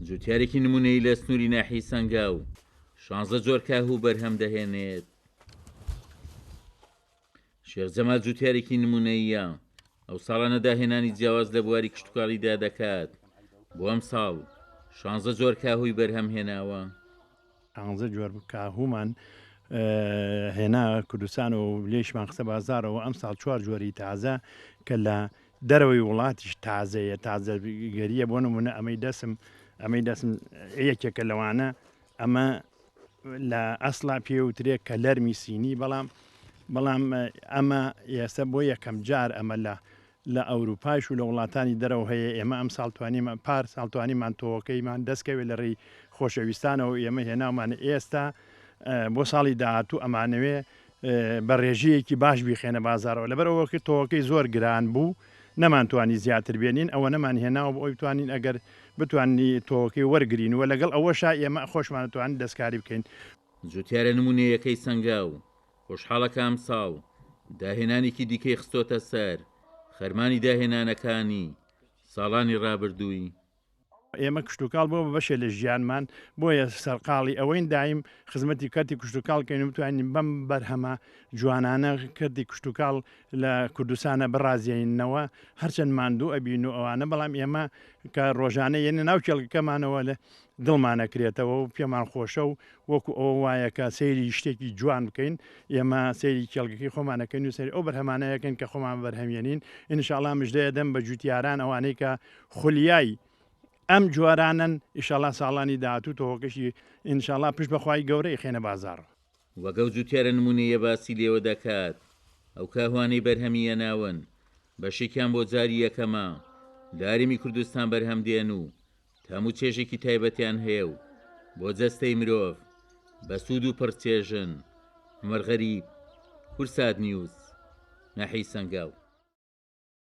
جوتیارێکی نمونەیی لە سنووری ناحیەی سەنگاو شانزە جۆر کاهوو بەرهەم دەهێنێت. شێخ جەمال جوتیارێکی نمونەییە، ئەو ساڵانە داهێنانی جیاواز لە بواری کشتوکاڵیدا دەکات، بۆ ئەمساڵ شانزە جۆر کاهووی بەرهەم هێناوە. شانزە جۆر کاهوومان هێنا کوردستان و لێیشمان خستە بازاڕەوە، ئەمساڵ چوار جۆری تازە کە لە دەرەوەی وڵاتیش تازەیە، تازەگەرییە، بۆ نموونە ئەمەی دەسم، ئەمەی دەسم یەکێکە لەوانە، ئەمە لە ئەسڵا پێوترێ کەلەرمی سینی، بەڵام بەڵام ئەمە ئێستا بۆ یەکەم جار ئەمە لە لە ئەوروپایش و لە وڵاتانی دەرەوە هەیە، ئێمە ئەمساڵ توانیمان پار ساڵ توانیمان تۆوەکەیمان دەستکەوێت لە ڕێی خۆشەویستانەوە ئێمە هێناومانە ئێستا بۆ ساڵی داهاتوو ئەمانەوێ بە ڕێژەیەکی باش بیخێنە بازاڕەوە لەبەر ئەوە کە تۆوەکەی زۆر گران بوو نەمانتوانی زیاتر بێنین ئەوە نەمان هێناوە بۆ ئەوی بتوانین ئەگەر بتوانین تۆوەکەی وەرگرین و لەگەڵ ئەوەشا ئێمە خۆشمان توانین دەستکاری بکەین. جوتیارە نمونەیەکەی سەنگاو خۆشحاڵە کە ئەمساڵ داهێنانێکی دیکەی خستۆتە سەر خەرمانی داهێنانەکانی ساڵانی ڕابردووی. ئێمە کشتوکاڵ بووە بە بەشێ لە ژیانمان، بۆیە سەرقاڵی ئەوەین دایم خزمەتی کەرتی کشتوکاڵ بکەین و بتوانین بەم بەرهەمە جوانانە کەرتی کشتوکاڵ لە کوردستانە بڕازێنینەوە، هەرچەند ماندوو ئەبین و ئەوانە، بەڵام ئێمە کە ڕۆژانە یەنە ناو کێڵگەکەمانەوە لە دڵمان ئەکرێتەوە و پێمان خۆشە و وەکو ئەوە وایە کە سەیری شتێکی جوان بکەین، ئێمە سەیری کێڵگەکەی خۆمان ئەکەین و سەیری ئەو بەرهەمانە ئەکەین کە خۆمان بەرهەمیەنین، ان شاء اللە مژدە ئەدەم بە جوتیاران ئەوانەی کە خولیای ئەم جۆرانەن، ئیشەڵا ساڵانی داهاتوو تۆوەکەشی ئینشەڵا پشت بە خوای گەورە ئیخەینە بازاڕ. وەک ئەو جوتیارە نمونەییە باسی لێوە دەکات، ئەو کاهوانەی بەرهەمی یەناون بەشێکیان بۆ جاری یەکەمە لە هەرێمی کوردستان بەرهەم دێن و تام و چێژێکی تایبەتیان هەیە و بۆ جەستەی مرۆڤ بەسوود و پڕ چێژن. عومەر غەریب، کورسات نیوز، ناحیەی سەنگاو.